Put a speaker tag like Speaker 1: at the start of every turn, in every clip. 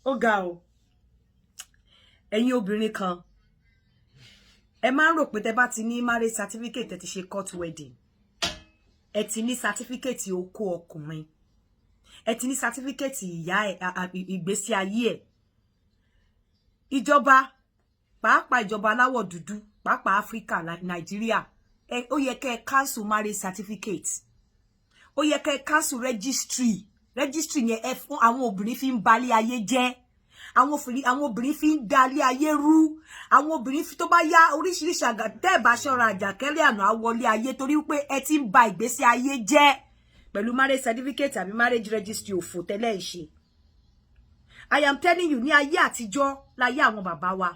Speaker 1: Ó ga o. Ẹ̀yin obìnrin kan, ẹ máa ń rò pé tẹ́ bá ti ní marriage certificate, ẹ ti ṣe court wedding, ẹ ti ní certificate okó ọkùnrin, ẹ ti ní certificate ìyá ẹ, ìgbésí ayé ẹ. Ìjọba, pàápàá ìjọba aláwọ̀ dúdú, pàápàá Áfíríkà, Nàìjíríà, ó yẹ kẹ́ ẹ cancel marriage certificate, ó yẹ kẹ́ ẹ cancel registry. Registry yẹn, ẹ fún àwọn obìnrin fi ń balẹ̀ ayé jẹ́, àwọn obìnrin fi ń dalé ayé rú, àwọn obìnrin fi tó bá yá oríṣiríṣi àgà. Tẹ́ ẹ̀ bá ṣọ́ra, àjàkálẹ̀ àrùn á wọlé ayé, torí pé ẹ ti ń ba ìgbésí ayé jẹ́ pẹ̀lú marriage certificate àbí marriage registry òfò tẹ́lẹ̀ ìṣe. I am telling you, ní ayé àtijọ́, láyé àwọn bàbá wa,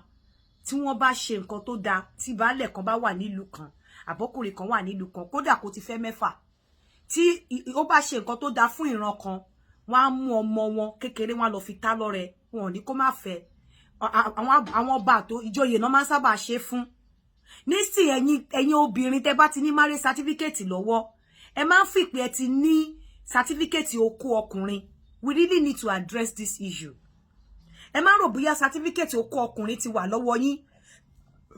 Speaker 1: tí wọ́n bá ṣe nǹkan tó dáa, tí baálẹ̀ kan bá wà nílùú kan, àbọ́kùnrin kan wà nílùú kan, kódà kó ti fẹ́ mẹ́fà, tí ó bá ṣe nǹkan tó dáa fún ìran kan, wọ́n á mú ọmọ wọn kékeré, wọ́n á lọ fi tá lọ́rẹ. Wọn ò ní kó má fẹ́. Àwọn ọba àtò ìjòyè náà máa ń sábà ṣe fún. Nísìn, ẹ̀yin obìnrin, tẹ́ bá ti ní marriage certificate lọ́wọ́, ẹ máa ń fi pé ẹ ti ní certificate okó ọkùnrin. We really need to address this issue. Ẹ máa ń rò bóyá certificate okó ọkùnrin ti wà lọ́wọ́ yín.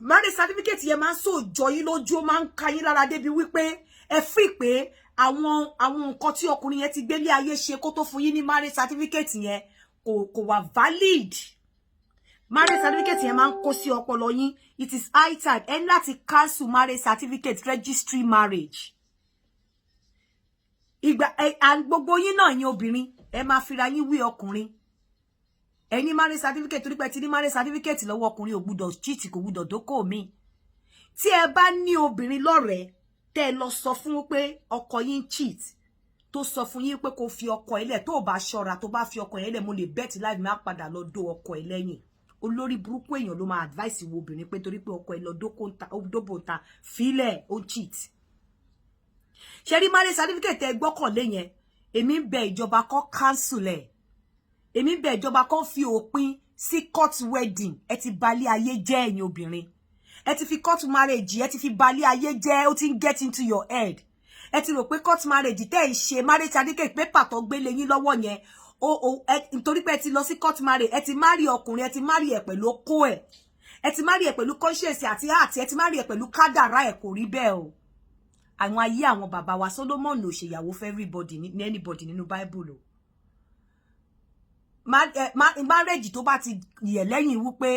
Speaker 1: Marriage certificate yẹn máa ń sòjọ yín lójú, ó máa ń ka yín lára débi wípé ẹ fi pé àwọn nǹkan tí ọkùnrin yẹn ti gbélé ayé ṣe kó tó fún yín ní marriage certificate yẹn kò wà valid. Marriage certificate yẹn máa ń kó sí ọpọlọ yín. It is high time, ẹ ní láti cancel marriage certificate, registry marriage. Ìgbà ẹ gbogbo yín náà, yín obìnrin, ẹ máa fira yín wí ọkùnrin. Ẹ ní marriage certificate, torí pé ti ní marriage certificate lọ́wọ́, ọkùnrin ò gbúdọ̀ cheat, kò gbúdọ̀ dókò mi. Tí ẹ bá ní obìnrin lọ́rẹ̀ẹ́, tẹ́ ẹ lọ sọ fún pé ọkọ yín cheat, tó sọ fún yín pé kó fi ọkọ ẹ lẹ̀, tó bá ṣọ́ra, tó bá fi ọkọ ẹ lẹ̀, mo lè bet life mi, á padà lọ dó ọkọ ẹ lẹ́yìn. Olórí burúkú èèyàn ló máa advice wo obìnrin pé torí pé ọkọ ẹ lọ dóbò ta, fílẹ̀, ó cheat. Ṣe rí marriage certificate ẹ gbọ́kànlé yẹn, èmi ń bẹ ìjọba kó cancel ẹ̀. Èmi ń bẹ ìjọba kó fi òpin sí court wedding. Ẹ ti balẹ̀ ayé jẹ́. Ẹ̀yin obìnrin, ẹ ti fi court marriage, ẹ ti fi balẹ̀ ayé jẹ́. Ó ti ń get into your head. Ẹ ti rò pé court marriage tẹ́ ẹ ṣe, marriage certificate, paper tó gbélé yín lọ́wọ́ yẹn, o ẹ nítorí pé ẹ ti lọ sí court marriage, ẹ ti marry ọkùnrin, ẹ ti marry ẹ pẹ̀lú okó ẹ, ẹ ti marry ẹ pẹ̀lú conscience àti heart, ẹ ti marry ẹ pẹ̀lú kádàrá ẹ. Kò rí bẹ́ẹ̀ o. Àwọn ayé àwọn bàbá wa, Solomon ò ṣèyàwó fún everybody ní anybody nínú Bible o. Marriage tó bá ti yẹ̀ lẹ́yìn wípé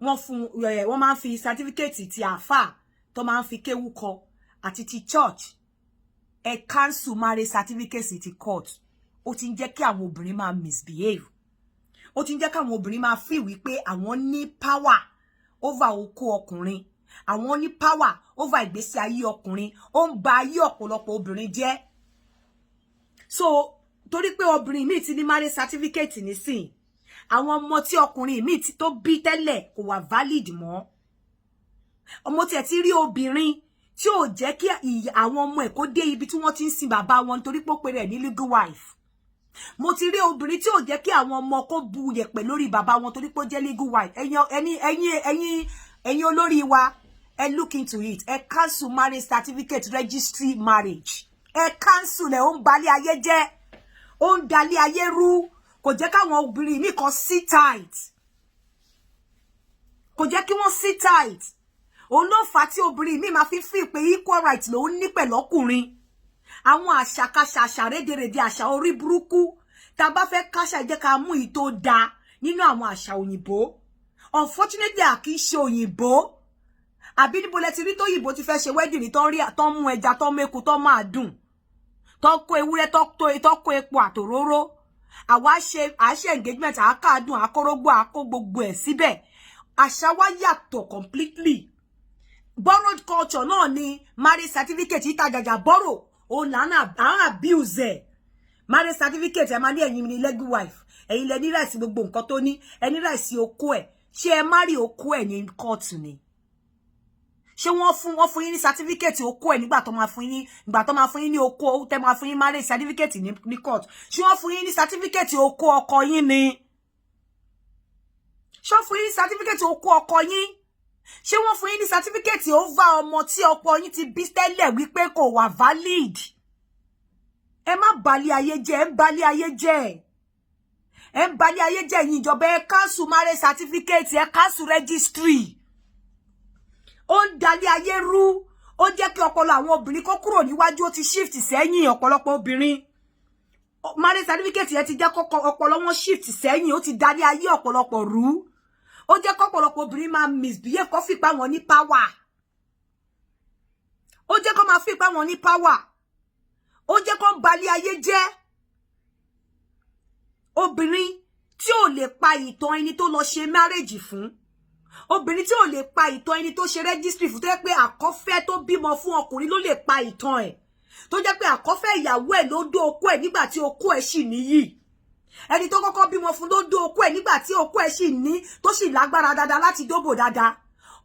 Speaker 1: wọ́n fún, wọ́n máa ń fi certificate ti àáfà tó máa ń fi kéwú kọ àti ti church, ẹ cancel marriage certificate ti court. Ó ti ń jẹ́ kí àwọn obìnrin máa misbehave, ó ti ń jẹ́ kí àwọn obìnrin máa feel wípé àwọn ní power over okó ọkùnrin, àwọn ní power over ìgbésí ayé ọkùnrin. Ó ń ba ayé ọ̀pọ̀lọpọ̀ obìnrin jẹ́. So torí pé obìnrin míì ti ní marriage certificate nísìn, àwọn ọmọ tí ọkùnrin míì ti tó bí tẹ́lẹ̀ kò wà valid mọ́. Ọmọ tí ẹ ti rí obìnrin tí ò jẹ́ kí àwọn ọmọ ẹ̀ kó dé ibi tí wọ́n ti ń sin bàbá wọn nítorí pé ó pe rẹ̀ ní legal wife. Mo ti rí obìnrin tí ò jẹ́ kí àwọn ọmọ kó bu yẹ̀pẹ̀ lórí bàbá wọn torí pé ó jẹ́ legal wife. Ẹ̀yin olórí wa, ẹ look into it. Ẹ cancel marriage certificate, registry marriage, ẹ cancel ẹ. Ó ń balẹ̀ ayé jẹ́, ó ń dalẹ̀ ayé rú. Kò jẹ́ káwọn obìnrin mi kan sit tight, kò jẹ́ kí wọ́n sit tight. Òun ló fà á tí obìnrin mi máa fi feel pé equal right lòun ní pẹ̀lú ọkùnrin. Àwọn àṣàkáṣà, àṣà rédèrèdè, àṣà orí burúkú, tá a bá fẹ́ káṣà, jẹ́ ká mú ìyí tó dáa nínú àwọn àṣà òyìnbó. Unfortunately, a kì í ṣe òyìnbó. Àbí níbo lẹ ti rí tóyìnbó ti fẹ́ ṣe wedding tó ń rí, tó ń mú ẹja, tó ń méku, tó máa dùn, tó kó ewúrẹ́, tó kó epo àtòróró? Àwa ṣe àṣẹ engagement, àákàdùn, àkórógbó, àkó gbogbo ẹ̀ síbẹ̀. Àṣà wa yàtọ̀ completely. Borrowed culture náà ni marriage certificate yìí jàjà borrow, òun là ń abuse ẹ̀. Marriage certificate, ẹ máa ní ẹ̀yin ní legal wife, ẹ̀yin lẹ ní right gbogbo nǹkan tó ní, ẹ ní right okó ẹ̀. Ṣé ẹ marry okó ẹ̀ ní court ni? Ṣé wọ́n fún yín ní certificate okó ẹ̀ nígbà tó máa fún yín, nígbà tó máa fún yín ní okó, tẹ́ máa fún yín marriage certificate ní court? Ṣé wọ́n fún yín ní certificate okó ọkọ yín ni? Ṣé wọ́n fún yín ní certificate okó ọkọ yín? Ṣé wọ́n fún yín ní certificate over ọmọ tí ọkọ yín ti bí tẹ́lẹ̀ wípé kò wà valid? Ẹ má balẹ̀ ayé jẹ́. Ẹ ń balẹ̀ ayé jẹ́. Ẹ ń balẹ̀ ayé jẹ́. Ẹ̀yin ìjọba, ẹ cancel marriage certificate, ẹ cancel registry. Ó ń dalẹ̀ ayé rú. Ó jẹ́ kí ọpọlọ àwọn obìnrin kó kúrò níwájú, ó ti shift sẹ́yìn. Ọ̀pọ̀lọpọ̀ obìnrin, marriage certificate yẹn ti jẹ́ kọ́kọ́ ọpọlọ wọn shift sẹ́yìn. Ó ti dalẹ̀ ayé ọ̀pọ̀lọpọ̀ rú. Ó jẹ́ kọ́pọ̀lọpọ̀ obìnrin máa misbehave, kó fipá wọn ní power. Ó jẹ́ kó máa fipá wọn ní power. Ó jẹ́ kó balẹ̀ ayé jẹ́. Obìnrin tí ò lè pa ìtàn ẹni tó lọ ṣe marriage fún, obìnrin tí ò lè pa ìtàn ẹni tó ṣe registry fún, tó jẹ́ pé àkọ́fẹ́ tó bímọ fún ọkùnrin ló lè pa ìtàn ẹ̀, tó jẹ́ pé àkọ́fẹ́ ìyàwó ẹ̀ ló dó okó ẹ̀ nígbà tí okó ẹ̀ sì níyì, ẹni tó kọ́kọ́ bímọ fún ló dó okó ẹ̀ nígbà tí okó ẹ̀ sì ní, tó sì lágbára dáadáa láti dóbò dáadáa,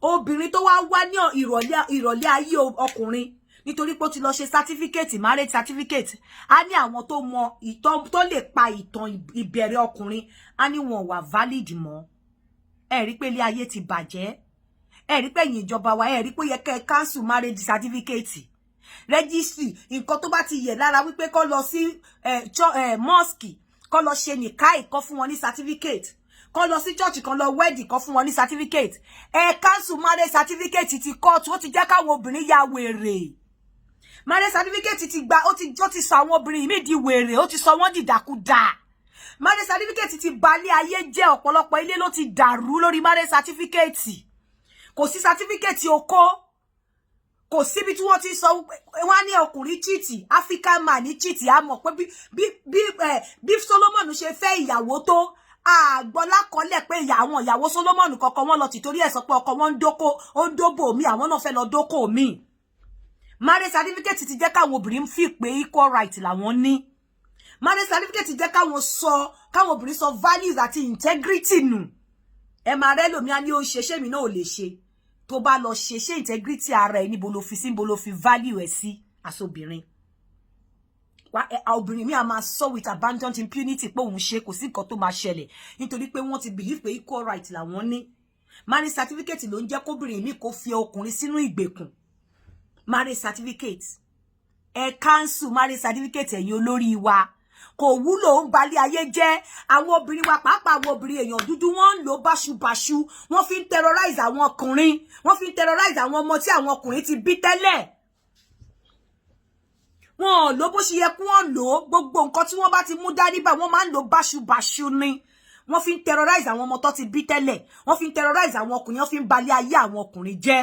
Speaker 1: obìnrin tó wá wá ní ìrọ̀lẹ́ ayé ọkùnrin nítorí pé ó ti lọ ṣe certificate, marriage certificate, á ní àwọn tó mọ ìtàn, tó lè pa ìtàn ìbẹ̀rẹ̀ ọkùnrin, á ní wọn wà valid mọ́. Ẹ rí pé ilé ayé ti bàjẹ́. Ẹ rí pé ẹ̀yin ìjọba wa, ẹ rí pé ó yẹ kẹ́ ẹ cancel marriage certificate, registry. Nǹkan tó bá ti yẹ lára wípé kó lọ sí mosque, kó lọ ṣe nìkáì, kó fún wọn ní certificate, kó lọ sí church, kan lọ wedding, kó fún wọn ní certificate. Ẹ cancel marriage certificate ti court. Ó ti jẹ́ káwọn obìnrin ya wèrè. Marriage certificate ti gba, ó ti sọ àwọn obìnrin míì di wèrè, ó ti sọ wọ́n dìdàkudà. Marriage certificate ti balẹ̀ ayé jẹ́. Ọ̀pọ̀lọpọ̀ ilé ló ti dàrú lórí marriage certificate. Kò sí certificate okó, kò síbi tí wọ́n ti sọ wọ́n ní ọkùnrin cheat, African man ní cheat. A mọ̀ pé bí Solomon ṣe fẹ́ ìyàwó tó, àgbọ̀ lákọọ́lẹ̀ pé àwọn ìyàwó Solomon kọ̀ọ̀kan wọ́n lọ tìtorí ẹ̀ sọ pé ọkọ wọn ń dóko, ó ń dóbò mi, àwọn náà fẹ́ lọ dóko mi. Marriage certificate ti jẹ́ káwọn obìnrin fi pé equal right làwọn ní. Marriage certificate jẹ́ káwọn obìnrin sọ values àti integrity nù. Ẹ máa rẹ́ lòmíà ní ó ń ṣe, ṣé mi náà ò lè ṣe? Tó bá lọ ṣe, ṣé integrity ara ẹ, níbo ló fi sí? Níbo ló fi value ẹ sí asobìnrin wá? Obìnrin mi a máa sọ with abandoned impunity pé òun ṣe, kò sí nǹkan tó máa ṣẹlẹ̀, nítorí pé wọ́n ti believe pé equal right làwọn ní. Marriage certificate ló ń jẹ́ kóbìnrin mi kó fi ọkùnrin sínú ìgbèkùn. Marriage certificate, ẹ cancel marriage certificate. Ẹ̀yin olórí wa, kò wúlò, ń balẹ̀ ayé jẹ́. Àwọn obìnrin wa, pàápàá àwọn obìnrin èèyàn dúdú, wọ́n ń lò báṣubàṣu. Wọ́n fi ń terrorize àwọn ọkùnrin, wọ́n fi ń terrorize àwọn ọmọ tí àwọn ọkùnrin ti bí tẹ́lẹ̀. Wọn ò lò bó ṣe yẹ kí wọ́n lò ó. Gbogbo nǹkan tí wọ́n bá ti mú dání bá, wọ́n máa ń lò báṣubàṣu ni. Wọ́n fi ń terrorize àwọn ọmọ tó ti bí tẹ́lẹ̀, wọ́n fi ń terrorize àwọn ọkùnrin, wọ́n fi ń balẹ̀ ayé àwọn ọkùnrin jẹ́.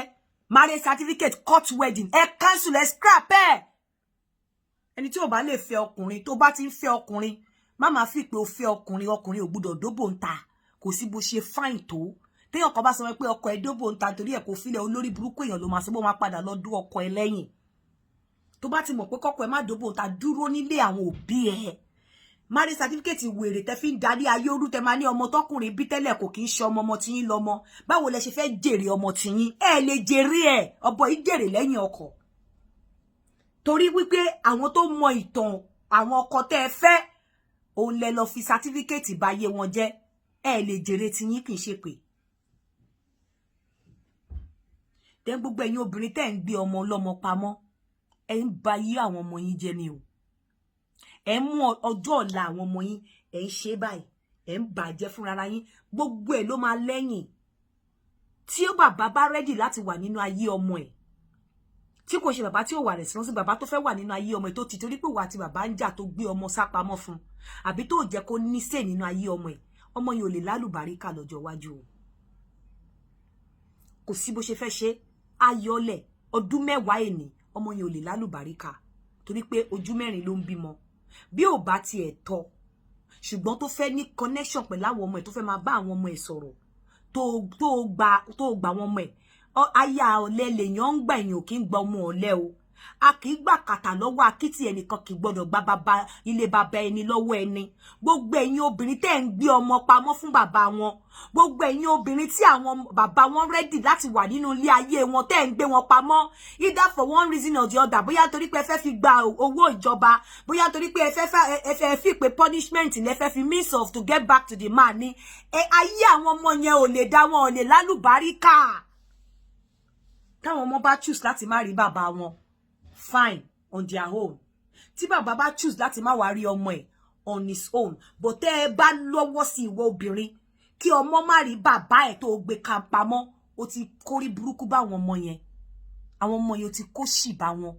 Speaker 1: Marriage certificate, court wedding, ẹ cancel, ẹ scrap ẹ. Ẹni tí ò bá lè fẹ́ ọkùnrin, tó bá ti ń fẹ́ ọkùnrin, má máa fi pé o fẹ́ ọkùnrin, ọkùnrin ò gbúdọ̀ dóbò ń ta. Kò sí bó ṣe fine tó, téèyàn kan bá sọ pé ọkọ ẹ dóbò ń ta, torí ẹ kò filẹ̀, olórí burúkú èèyàn ló máa sọ bó máa padà lọ dú ọkọ ẹ lẹ́yìn. Tó bá ti mọ̀ pé kọ́kọ́ ẹ má dóbò ń ta, dúró nílé àwọn òbí ẹ. Marriage certificate wèrè tẹ fi ń darí ayé orú, tẹ máa ní ọmọ tọkùnrin bí tẹ́lẹ̀ kò kì í ṣe ọmọ, ọmọ tiyín lọ́mọ. Báwo lẹ ṣe fẹ́ jèrè ọmọ tiyín? Ẹ lè jèrè ẹ. Ọbọ yìí jèrè lẹ́yìn ọkọ, torí wípé àwọn tó mọ ìtàn àwọn ọkọ tẹ́ ẹ fẹ́, òun lẹ lọ fi certificate báyé wọn jẹ́. Ẹ lè jèrè tiyín, kì í ṣe pé tẹ́ gbogbo ẹ̀yin obìnrin tẹ́ ń gbé ọmọ ọlọ́mọ pamọ́, ẹ ń ba yí àwọn ọmọ yín jẹ́ ni o. Ẹ ń mú ọjọ́ ọ̀la àwọn ọmọ yín, ẹ ń ṣe báyìí, ẹ ń bàjẹ́ fúnra yín. Gbogbo ẹ̀ ló máa lẹ́yìn. Tí ó bàbá bá ready láti wà nínú ayé ọmọ ẹ̀, tí kò ṣe bàbá tí ò wà responsible, bàbá tó fẹ́ wà nínú ayé ọmọ ẹ̀, tó ti torí pé wà àti bàbá ń jà tó gbé ọmọ sápamọ́ fún, àbí tó jẹ́ kó ní sè nínú ayé ọmọ ẹ̀, ọmọ yìí ò lè lálùbáríkà lọ́jọ́ iwájú o. Kò sí bó ṣe fẹ́ ṣe ayọ̀lẹ̀ ọdún 10 èní, ọmọ yẹn ò lè lálùbáríkà, torí pé ojú mẹ́rin ló ń bímọ. Bí ò bá tiẹ̀ tọ́, ṣùgbọ́n tó fẹ́ ní connection pẹ̀lú àwọn ọmọ ẹ̀, tó fẹ́ máa bá àwọn ọmọ ẹ̀ sọ̀rọ̀, tó gba àwọn ọmọ ẹ̀, aya ọ̀lẹ lèèyàn ń gbà, èèyàn kì í gba ọmọ ọ̀lẹ o. A kì í gbà kàtà lọ́wọ́ akítì, ẹnìkan kì í gbọ́dọ̀ gba bàbá ilé bàbá ẹni lọ́wọ́ ẹni. Gbogbo ẹ̀yin obìnrin tẹ́ ń gbé ọmọ pamọ́ fún bàbá wọn, gbogbo ẹ̀yin obìnrin tí àwọn bàbá wọn ready láti wà nínú ilé ayé wọn, tẹ́ ń gbé wọn pamọ́, either for one reason or the other, bóyá torí pé ẹ fẹ́ fi gba owó ìjọba, bóyá torí pé ẹ fẹ́ fi pé punishment lẹ fẹ́ fi means of to get back to the man ni, ẹ ayé àwọn ọmọ yẹn ò lè dá, wọn ò lè lálùbáríkà. Táwọn ọmọ bá choose láti má rí bàbá wọn, fine, on their own. Tí bàbá bá choose láti má wá rí ọmọ ẹ̀, on his own. But tẹ́ ẹ bá lọ́wọ́ sí, ìwọ obìnrin, kí ọmọ má rí bàbá ẹ̀ tó gbé ka pamọ́, ó ti kórí burúkú bá àwọn ọmọ yẹn. Àwọn ọmọ yẹn, ó ti kó sì bá wọn.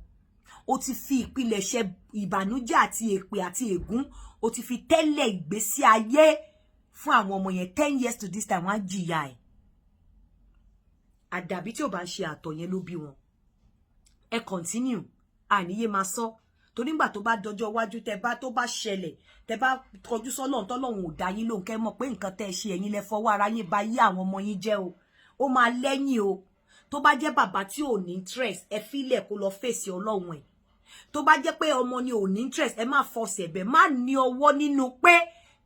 Speaker 1: Ó ti fi ìpilẹ̀ṣẹ̀ ìbànújẹ́ àti èpè àti ègún, ó ti fi tẹ́lẹ̀ ìgbésí ayé fún àwọn ọmọ yẹn. 10 years to this time, wọ́n á jìyà ẹ̀, àdàbí tí ò bá ń ṣe àtọ̀ yẹn ló bí wọn. Ẹ continue, àníyé máa sọ, torí nígbà tó bá dọjọ́ iwájú, tẹ bá tó bá ṣẹlẹ̀, tẹ bá kọjú sọ́lọ́run, tọ́lọ́run ò dá yín lóhùn, kẹ́ mọ̀ pé nǹkan tẹ́ ẹ ṣe, ẹ̀yin lẹ fọwọ́ ara yín ba yí àwọn ọmọ yín jẹ́ o. Ó máa lẹ́yìn o. Tó bá jẹ́ bàbá tí ò ní interest, ẹ fílẹ̀ kó lọ fèsì Ọlọ́run ẹ̀. Tó bá jẹ́ pé ọmọ ni ò ní interest, ẹ má fọsẹ̀ ẹ̀bẹ̀, má ní ọwọ́ nínú pé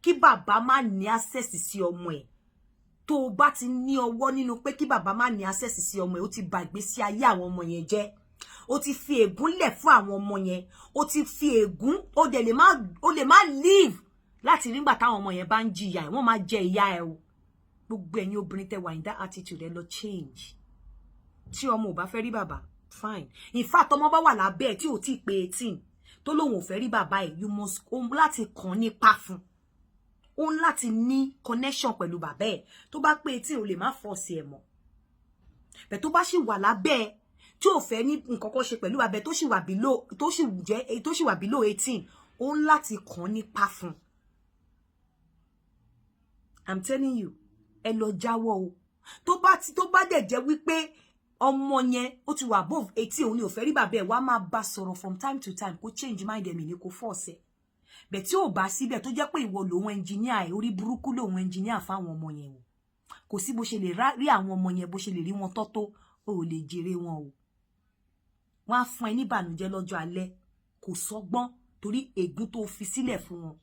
Speaker 1: kí bàbá má ní access sí ọmọ ẹ̀. Tó o bá ti ní ọwọ́ nínú pé kí bàbá má ní access sí ọmọ ẹ̀, ó ti bà ìgbésí ayé àwọn ọmọ yẹn jẹ́. Ó ti fi ègún lẹ̀ fún àwọn ọmọ yẹn. Ó ti fi ègún. Ó dẹ̀ lè má, ó lè má live láti nígbà táwọn ọmọ yẹn bá ń jìyà ẹ̀. Wọ́n máa jẹ ìyá ẹ̀ o. Gbogbo ẹ̀yin obìnrin tẹ́ wà in that attitude, ẹ lọ change. Tí ọmọ ò bá fẹ́ rí bàbá, fine. In fact, ọmọ bá wà lábẹ́ ẹ̀ tí ò tí ì pé 18, tó lóun ò fẹ́ rí bàbá ẹ̀, you must láti kàn nípa fún ó ń láti ní connection pẹ̀lú bàbá ẹ̀. Tó bá pé 18, ò lè má force ẹ̀ mọ́ bẹ̀. Tó bá sì wà lábẹ́ ẹ̀, tí ò fẹ́ ní nǹkan kan ṣe pẹ̀lú bàbá ẹ̀, tó sì wà below, tó sì jẹ́, tó sì wà below 18, ó ń láti kàn nípa fún. I'm telling you, ẹ lọ jáwọ́ o. Tó bá dẹ̀ jẹ́ wípé ọmọ yẹn ó ti wà above 18, òun ni ò fẹ́ rí bàbá ẹ̀, wá máa bá sọ̀rọ̀ from time to time kó change mind ẹ̀mí ní kó force ẹ̀ bẹ̀. Tí ò bá síbẹ̀, tó jẹ́ pé ìwọ lòun engineer ẹ̀, orí burúkú lòun engineer fáwọn ọmọ yẹn o. Kò sí bó ṣe lè rí àwọn ọmọ yẹn, bó ṣe lè rí wọn tọ́ tó, o ò lè jèrè wọn o. Wọ́n á fún ẹ ní ìbànújẹ́ lọ́jọ́ alẹ́. Kò sọ́gbọ́n, torí ègún tó fi sílẹ̀ fún wọn,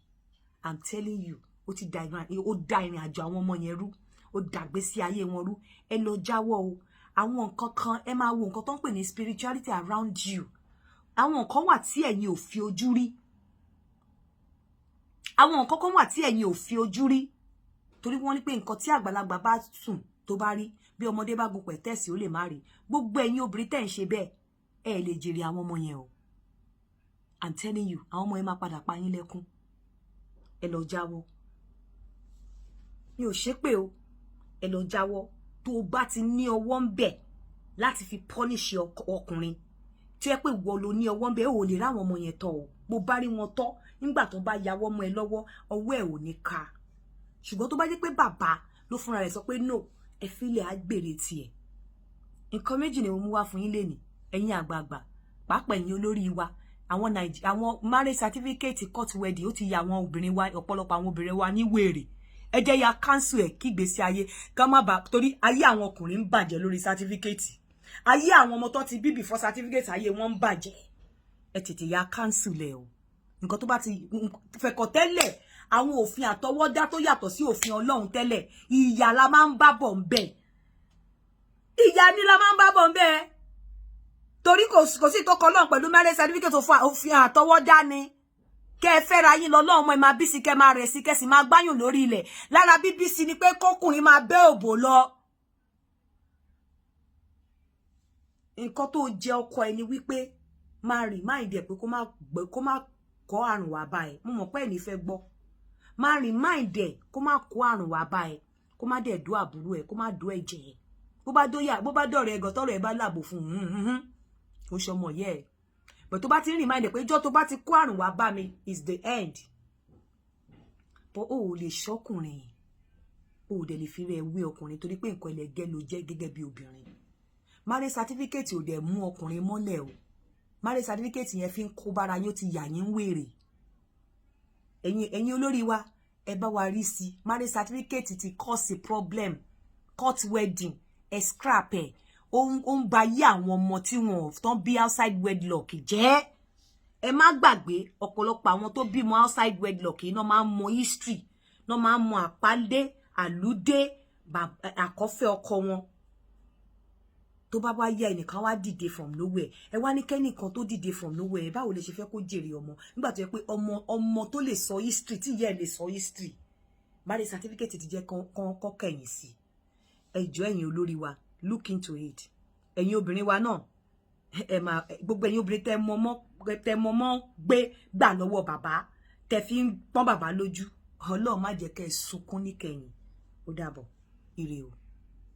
Speaker 1: I'm telling you, ó ti da ìrìn, ó da ìrìn àjò àwọn ọmọ yẹn rú, ó dàgbé sí ayé wọn rú. Ẹ lọ jáwọ́ o. Àwọn nǹkan kan, ẹ máa wo nǹkan tó ń pè ní spirituality around you. Àwọn nǹkan wà tí ẹ̀yin ò fi ojú rí. Àwọn nǹkan kan wà tí ẹ̀yin ò fi ojú rí, torí wọ́n ní pé nǹkan tí àgbàlagbà bá sùn tó bá rí, bí ọmọdé bá gun pẹ̀tẹ́ẹ̀sì, ó lè má rí. Gbogbo ẹ̀yin obìnrin tẹ́ ń ṣe bẹ́ẹ̀, ẹ lè jèrè àwọn ọmọ yẹn o. I'm telling you, àwọn ọmọ yẹn máa padà pa yín lẹ́kún. Ẹ lọ jáwọ́. Mi ò ṣépè o. Ẹ lọ jáwọ́. Tó o bá ti ní ọwọ́ ń bẹ̀ láti fi punish ọkùnrin tí ó yẹ pé ìwọ ló ní ọwọ́ ń bẹ̀, ò lè ráwọn ọmọ yẹn tọ́ o. Bó bá rí wọn tọ́, nígbà tó bá yàwọ́ ọmọ ẹ lọ́wọ́, ọwọ́ ẹ ò ní ká. Ṣùgbọ́n tó bá jẹ́ pé bàbá ló fúnra rẹ̀ sọ pé no, ẹ fílẹ̀, á gbèrè tiẹ̀. Nǹkan méjì ni mo mú wá fún yín lénìí, ẹ̀yin àgbààgbà, pàápàá ẹ̀yin olórí wa. Àwọn Nàìjíríà, àwọn marriage certificate, court wedding, ó ti ya àwọn obìnrin wa, ọ̀pọ̀lọpọ̀ àwọn obìnrin wa ní wèrè. Ẹ jẹ́ ya cancel ẹ̀, kí ìgbésí ayé ká má bà, torí ayé àwọn ọkùnrin ń bàjẹ́ lórí certificate. Ayé àwọn ọmọ tó ti bí before certificate, ayé wọn ń bàjẹ́. Ẹ tètè ya cancel ẹ̀ o. Nǹkan tó bá ti fẹ̀kọ̀ tẹ́lẹ̀, àwọn òfin àtọwọ́dá tó yàtọ̀ sí òfin Ọlọ́run tẹ́lẹ̀, ìyà la máa ń bá bọ̀ ń bẹ̀. Ìyà ni la máa ń bá bọ̀ ń bẹ̀, torí kò sí tó kọ Ọlọ́run pẹ̀lú marriage certificate. Òfin àtọwọ́dá ni. Kẹ́ ẹ fẹ́ra yín lọ lọ́wọ́, ẹ máa bí sí, kẹ́ máa rẹ̀ sí, kẹ́ sì máa gbáyùn lórí ilẹ̀. Lára bíbí sí ni pé kọkùnrin máa bẹ́ òbò lọ. Nǹkan tó jẹ ọkọ ẹni wípé máa remind ẹ pé kó má kó àrùn wá bá ẹ. Mo mọ̀ pé ẹni fẹ́ gbọ́. Máa remind ẹ kó má kó àrùn wá bá ẹ, kó má dẹ̀ dó àbúrò ẹ, kó má dó ẹ̀jẹ̀ ẹ. Bó bá dóyà, bó bá dọ̀rẹ́ ẹ̀gàn, tọ́rọ̀ ẹ bá làbò fún un, ó ṣọmọ yẹ ẹ. But tó bá ti ń remind ẹ pé ìjọ́ tó bá ti kó àrùn wá bá mi is the end. But o ò lè ṣọkùnrin, o ò dẹ̀ lè fi rẹ̀ wé ọkùnrin, torí pé nǹkan ẹlẹgẹ́ ló jẹ́ gẹ́gẹ́ bí obìnrin. Marriage certificate ò dẹ̀ mú ọkùnrin mọ́lẹ̀ o. Marriage certificate yẹn fi ń kó bára yín, ó ti yà yín wèrè. Ẹ̀yin olórí wa, ẹ bá wa rí sí. Marriage certificate ti cause problem. Court wedding, ẹ scrap ẹ. Ó ń ba yí àwọn ọmọ tí wọn tán bí outside wedlock jẹ́. Ẹ má gbàgbé, ọ̀pọ̀lọpọ̀ àwọn tó bímọ outside wedlock yìí náà máa ń mọ history náà, máa ń mọ àpálé àlúdé àkọ́fẹ́ ọkọ wọn. Tó bá wá yá, ẹnìkan wá dìde from nowhere. Ẹ wá ní kẹ́nìkan tó dìde from nowhere, báwo lè ṣe fẹ́ kó jèrè ọmọ nígbà tó yẹ pé ọmọ tó lè sọ history, tí ìyá ẹ lè sọ history, marriage certificate ti jẹ́ kán kẹ̀yìn sí. Ẹ jọ̀ọ́, ẹ̀yin olórí wa, look into it. Ẹ̀yin obìnrin wa náà, ẹ máa gbogbo ẹ̀yin obìnrin tẹ́ mọmọ́ gbé gbà lọ́wọ́ bàbá, Tẹ́ fi ń pọ́n bàbá lójú, Ọlọ́run má jẹ́ kẹ́ ẹ sunkún níkẹyìn. Ó dàbọ̀, ire o.